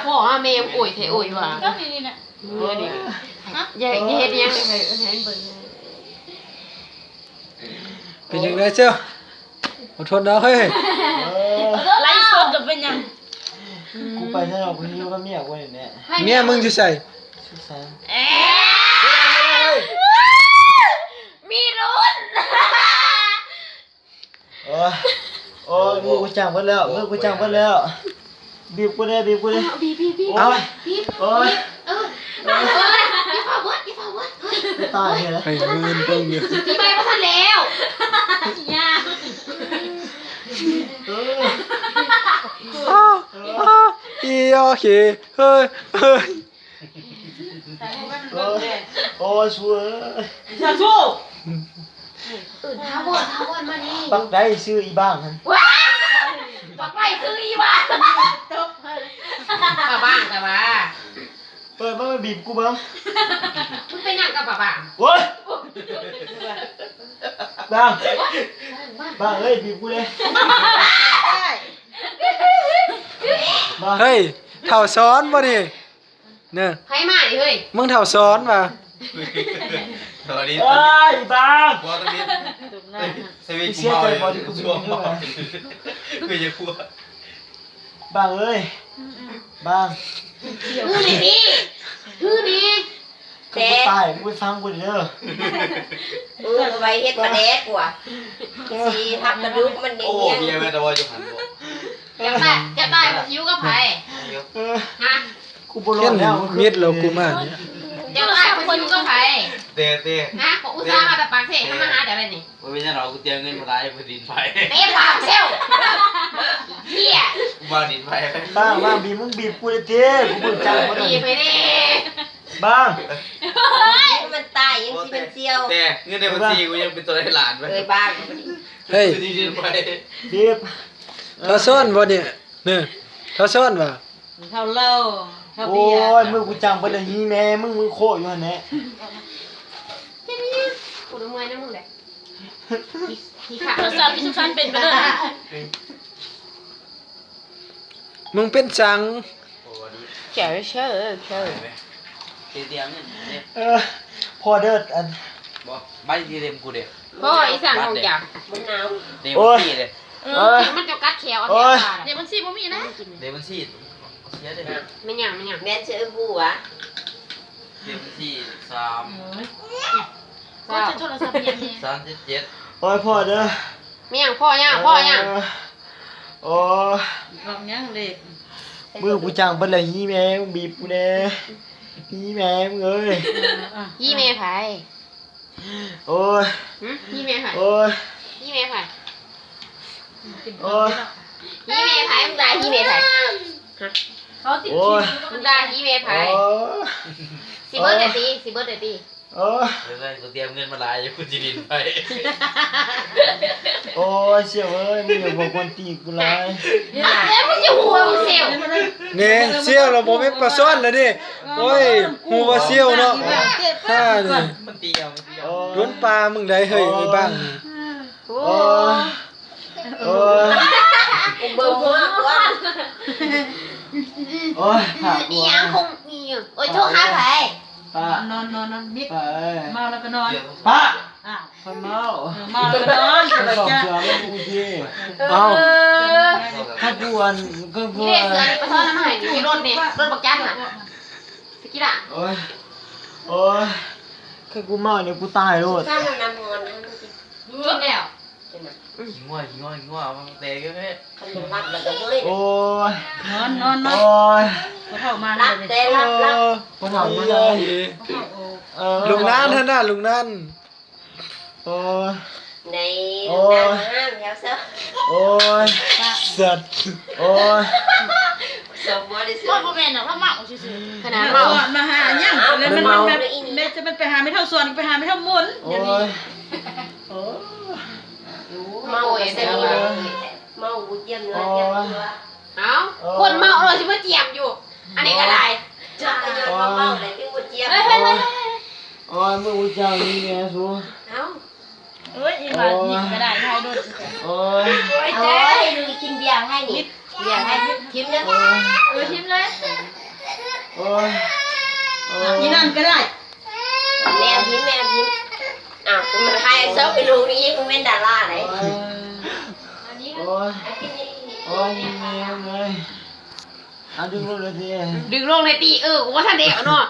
ພໍ່ຫາແມ່ໂອຍແທ້ໂອຍວ່າ ກໍມີນີ້ນະ ເອີ ນີ້ ຢ່າ ຢ່າເຮັດຫຍັງເລີຍ ເອີ ໃຫ້ເບິ່ງ ເປັນຈັ່ງໃດເຊວ? ຂໍໂທດເດີເຮີ້ຍ ເອີ ໄລຟ໌ສົດກໍເປັນຫຍັງ? ກູໄປໃສດອກ ກູຢູ່ກັບເມຍກູນີ້ແຫຼະ. ເມຍມຶງຢູ່ໃສ? ສຸດສານ ເອີ ມີລຸ້ນ. ໂອ້ຍ ໂອ້ຍ ມືກູຈ້າງເບິດແລ້ວ ມືກູຈ້າງເບິດແລ້ວ ບີບກູແດ່ ບີບກູແດ່ ບີບ ບີບ ບີບ ໂອ້ຍ ບີບ ໂອ້ຍ ເອີ ເອີ ຢ່າຟ້າວເບິດ ຢ່າຟ້າວເບິດ ເຮີ້ຍ ຕາຍແທ້ ໃຫ້ເງິນເບິ່ງຢູ່ ປີໃໝ່ບໍ່ທັນແລ້ວ ຢ່າ ເອີ ອີໂອເຄ ເຮີ້ຍ ເຮີ້ຍ. ໂອ້ຍ ໂອ້ຍ ສາທຸ ອື່ນ ຖາວອນ ຖາວອນ ມານີ້ ບັກໃດຊື່ອີບ້າງຫັ້ນ ວ້າຍ ບັກໃດຊື່ອີບ້າງ ປ້າບ້າງ ແຕ່ວ່າ ເປີດມາ ມາບີບກູເບິ່ງ ມຶງເປັນຫຍັງກັບປ້າບ້າງ ໂອ້ຍ ບ້າງ ບ້າງເອີຍ ບີບກູແດ່ ບ້າງ ເຮີ້ຍ ເຖົ້າສອນບໍ່ນີ້? ເນີ ໃຜມານີ້ເຮີ້ຍ ມຶງເຖົ້າສອນວ່າ ສອນນີ້ ເອີຍ ອີບ້າງ ບໍ່ຕ້ອງມີ ສະວິດເມົາຢູ່ ຊ່ວງເມົາ ຄືຈະຄົວ ບ້າງເອີຍ ບ້າງ ຮືນີ້ ຮືນີ້ ຄືກູຕາຍ ມຶງໄປຟັງກູເດີ ເອີ ໄວ້ເຮັດປາແດກວ່າ ຊິຫັກກະດູກມັນແໜ້ນ ໂອ້ ເມຍແມ່ນແຕ່ວ່າຢູ່ຫັ້ນບໍ່ ຈະຕາຍ ຈະຕາຍ ບໍ່ຊິຢູ່ກັບໃຜ ເອີ ຮະ ກູບໍ່ລອດແລ້ວ ເຮັດມິດແລ້ວກູມານີ້ ຈະຕາຍ ບໍ່ຊິຢູ່ກັບໃຜ ແຕ່ ແຕ່ ຮະ ກູອຸດສ່າມາແຕ່ປາກເຊ ເອີ ມາຫາເຈົ້າໄດ໋ນີ້ ບໍ່ເປັນຫຍັງດອກ ກູຕຽມເງິນມາຫຼາຍ ກູດິນໄປ ເຕະປາກເຊວ ເຫ້ຍ ກູວ່າດິນໄປ ບ້າງ ບ້າງ ບີບ ມຶງບີບກູເດ້ ກູເບິ່ງຈັກມັນ ບີບໄປເດ້ ບ້າງ ມັນຕາຍຍັງຊິເປັນສ່ຽວ ແຕ່ເງິນໃນບັນຊີກູຍັງເປັນໂຕໄດ້ລ້ານໄປ ເອີຍ ບ້າງ ເຮີ້ຍ ບີບ ເຖົ້າຊ້ອນບໍ່ນີ້ ເນີ ເຖົ້າຊ້ອນວ່າ ເຖົ້າເຫຼົ້າ ເຖົ້າເບຍ ໂອ້ຍ ມືກູຈັງເບິດແລ້ວ ຮີແມ່ມຶງ ມຶງໂຄຢູ່ຫັ້ນແຫຼະ ກູເມື່ອຍນຳມຶງແຫຼະ ຂີ້ ຂີ້ຂາດ ເຂົາສອນ ພີ່ສຸກສັນເປັນໄປເລີຍ ມຶງເປັນສັງ ເຈົ້າ ເຊີ ເຊີ ເອີ ພໍເດີ ອັນ ບໍ່ ໃບທີ່ເລັມກູເດ້ ພໍ່ ອີສັງຂອງເຈົ້າ ມັນໜາວ ເດ ໂອ້ຍ ມັນຊິເດ້ ເອີ ມັນຈະກັດແຂວ ເອົາແຂວ ໂອ້ຍ ປາດ ເດບັນຊີບໍ່ມີນະ ເດບັນຊີ ເສຍເດ້ ແມ່ນຫຍັງ ແມ່ນຫຍັງ ແມ່ນຊື່ບໍ່ຫວາ ເດບັນຊີ ສາມ ໂອ້ຍ ສາມເຈັດເຈັດ ໂອ້ຍ ພໍເດີ ແມ່ນຫຍັງ ພໍຫຍັງ ພໍຫຍັງ ເອີ ໂອ້ຍ ບອກຫຍັງເລກ ມືກູຈັງເບິດແລ້ວ ຮີແມ່ ມຶງບີບກູແດ່ ຮີແມ່ມຶງເອີຍ ຮີແມ່ໃຜ? ໂອ້ຍ ຫຶ? ຮີແມ່ໃຜ? ໂອ້ຍ ຮີແມ່ໃຜ? ໂອ້ຍ ຮີແມ່ໃຜ? ມຶງດ່າຮີແມ່ໃຜ? ຮະ? ເຂົາຕິດ ໂອ້ຍ ມຶງດ່າຮີແມ່ໃຜ? ໂອ້ຍ ຊິເບິດແລ້ວຕິ? ຊິເບິດແລ້ວຕິ? ໂອ້ຍ ເອີຍ ກູຕຽມເງິນມາຫຼາຍຢູ່ ກູຊິຫຼິ້ນໄປ ໂອ້ຍ ສ່ຽວເອີຍ ມຶງຢ່າບໍ່ຄວນຕີກູຫຼາຍ ແລ້ວມຶງຈະຫົວມຶງສ່ຽວ ແນ່ ສ່ຽວລະບໍ່ແມ່ນປາຊ້ອນລະເດ້ ໂອ້ຍ ຮູ້ວ່າສ່ຽວເນາະ ຫ້ານີ້ ມັນຕີເອົາ ມັນຕີເອົາ ໂດນປາມຶງໄດ໋ເຮີ້ຍ ໂອ້ຍ ໄອ້ບ້າງ ໂອ້ຍ ໂອ້ຍ ເບິ່ງຫົວກວ້າງ ໂອ້ຍ ພະ ອີຫຍັງຄົງ ອີຫຍັງ ໂອ້ຍ ໂທຫາໃຜ? ປ້າ ນອນ ນອນ ນອນ ມິດ ປ້າເອີຍ ເມົາແລ້ວກໍນອນ ປ້າ ອ້າວ ຂ້ອຍເມົາ ເອີ ເມົາແລ້ວກໍນອນ ຂ້ອຍສອງເທື່ອແລ້ວບໍ່ໂອເຄ ເອົ້າ ເອີ ຂ້ອຍກວນ ຂ້ອຍກວນ ນີ້ເດ້ ເສືອນີ້ປະທ້ອນນຳໃຫ້ນີ້ ລົດນີ້ ລົດບັກຈັນນະ ສະກິລະ ໂອ້ຍ ໂອ້ຍ ຄືກູເມົານີ້ກູຕາຍໂລດ ຂ້າມນ້ຳຮ້ອນ ກິນແລ້ວ ຂີ້ງົວ ຂີ້ງົວ ຂີ້ງົວ ເອົາມາແຕ່ເດີ້ ຄັນບໍ່ຫຼັບແລ້ວກໍເຮີ້ຍ ໂອ້ຍ ນອນ ນອນ ນອນ ໂອ້ຍ ພໍ່ເຖົ້າມາແລ້ວເດ້ ຫຼັບແຕ່ຫຼັບ ຫຼັບ ເອີ ພໍ່ເຖົ້າມາແລ້ວ ເອີ ລຸງນານຫັ້ນນະ ລຸງນານ ໂອ້ຍ ໃນ ໂອ້ຍ ລຸງນານມາຫ້າມແຖວເຊີ ໂອ້ຍ ສັດ ໂອ້ຍ ສອງບໍ່ໄດ້ເຊີ ບໍ່ແມ່ນດອກ ລາວເມົາຊື່ໆ ຂະໜາດເມົາ ມາຫາຫຍັງ ແລ້ວມັນ ມັນແບບ ແມ່ນຈະມັນໄປຫາແມ່ເຖົ້າສວນ ໄປຫາແມ່ເຖົ້າມົນ ໂອ້ຍ ໂອ້ຍ ເມົາແຕ່ນີ້ແຫຼະ ເມົາບໍ່ຈຽມເນື້ອຈຽມຕົວ ເອົ້າ ຄົນເມົາເອີ ຊິມາຈຽມຢູ່ ອັນນີ້ກໍໄດ້ ຈັກກະຍ້ອນວ່າເມົາແຫຼະຈຶ່ງບໍ່ຈຽມ ໂອ້ຍ ໂອ້ຍ ມື້ເຊົ້ານີ້ແມ່ສູ ເອົ້າ ໂອ້ຍ ອີ່ຫວ່ານີ້ກໍໄດ້ ຖ່າຍໂດນ ໂອ້ຍ ໂອ້ຍ ເຈົ້າ ເອົາໄວ້ດູກິນເບຍໃຫ້ນີ້ ເບຍໃຫ້ ຖິ້ມເດີ ເອີ ຖິ້ມເລີຍ ໂອ້ຍ ອີ່ນັ້ນກໍໄດ້ ແນວນີ້ແນວນີ້ ອ້າວ ມັນໃຫ້ເຈົ້າໄປລົງອີກ ມັນແມ່ນດາລາໄດ໋ ໂອ້ຍ ໂອ້ຍ ໂອ້ຍ ແມ່ເອີຍ ເອົາດຶງລົງເລີຍຕິ ດຶງລົງເລີຍຕິ ເອີ ກູບໍ່ທັນໄດ້ເອົາເນາະ.